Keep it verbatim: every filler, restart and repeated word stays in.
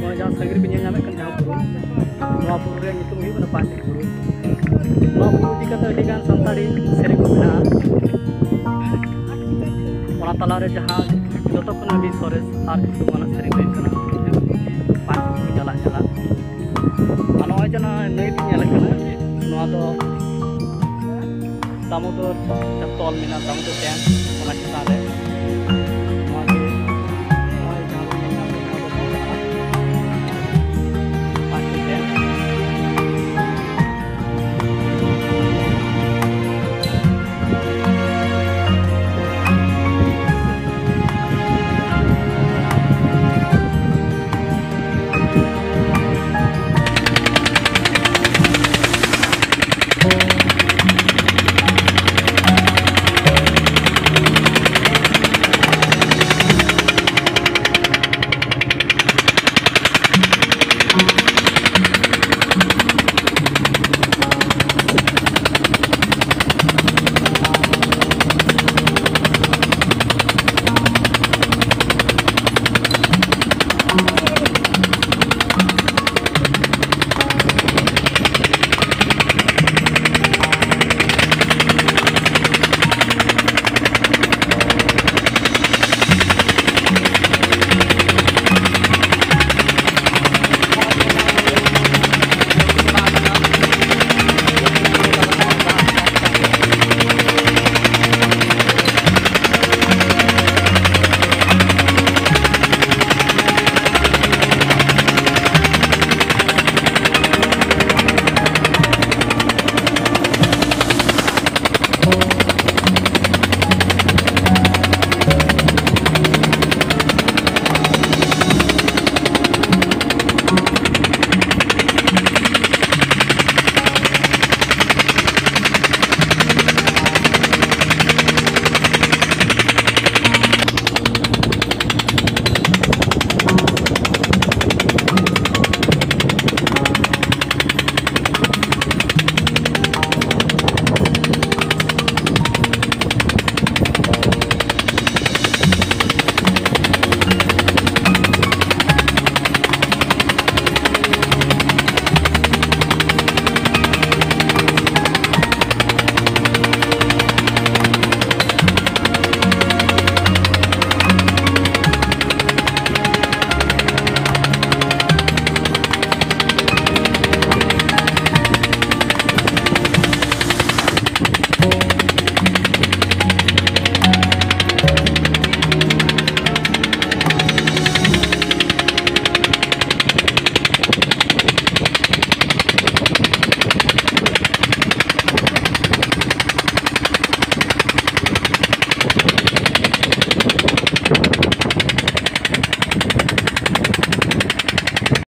ᱱᱚᱜᱼᱚᱭ ᱡᱟᱦᱟᱸ ᱥᱟᱺᱜᱤᱧ ᱨᱮᱵᱤᱱ ᱧᱮᱞ ᱧᱟᱢᱮᱫ ᱠᱟᱱ ᱡᱟᱦᱟᱸ ᱵᱩᱨᱩ, ᱱᱚᱣᱟ ᱵᱩᱨᱩ ᱨᱮᱭᱟᱜ ᱧᱩᱛᱩᱢ ᱦᱩᱭᱩᱜ ᱠᱟᱱᱟ ᱯᱟᱸᱪ ᱵᱩᱨᱩ᱾ ᱱᱚᱣᱟ ᱵᱩᱨᱩ ᱤᱫᱤ ᱠᱟᱛᱮ ᱟᱹᱰᱤ ᱜᱟᱱ ᱥᱟᱱᱛᱟᱲᱤ ᱥᱮᱨᱮᱧ ᱠᱚ ᱢᱮᱱᱟᱜᱼᱟ᱾ ᱚᱱᱟ ᱛᱟᱞᱟᱨᱮ ᱡᱟᱦᱟᱸ ᱡᱚᱛᱚ ᱠᱷᱚᱱ ᱟᱹᱰᱤ ᱥᱚᱨᱮᱥ ᱟᱨ ᱧᱩᱛᱩᱢᱟᱱᱟᱜ ᱥᱮᱨᱮᱧ ᱦᱩᱭᱩᱜ ᱠᱟᱱᱟ ᱯᱟᱸᱪ ᱵᱩᱨᱩ ᱪᱟᱞᱟᱜ ᱪᱟᱞᱟᱜ᱾ ᱟᱨ ᱱᱚᱜᱼᱚᱭ ᱡᱮ ᱱᱚᱣᱟ ᱱᱟᱹᱭ ᱵᱤᱱ ᱧᱮᱞᱮᱫ ᱠᱟᱱᱟ, ᱱᱚᱣᱟ ᱫᱚ ᱫᱟᱢᱳᱫᱚᱨ ᱛᱚᱞ ᱢᱮᱱᱟᱜᱼᱟ, ᱫᱟᱢᱳᱫᱚᱨ ᱰᱮᱢ, ᱚᱱᱟ ᱪᱮᱛᱟᱱ ᱨᱮ᱾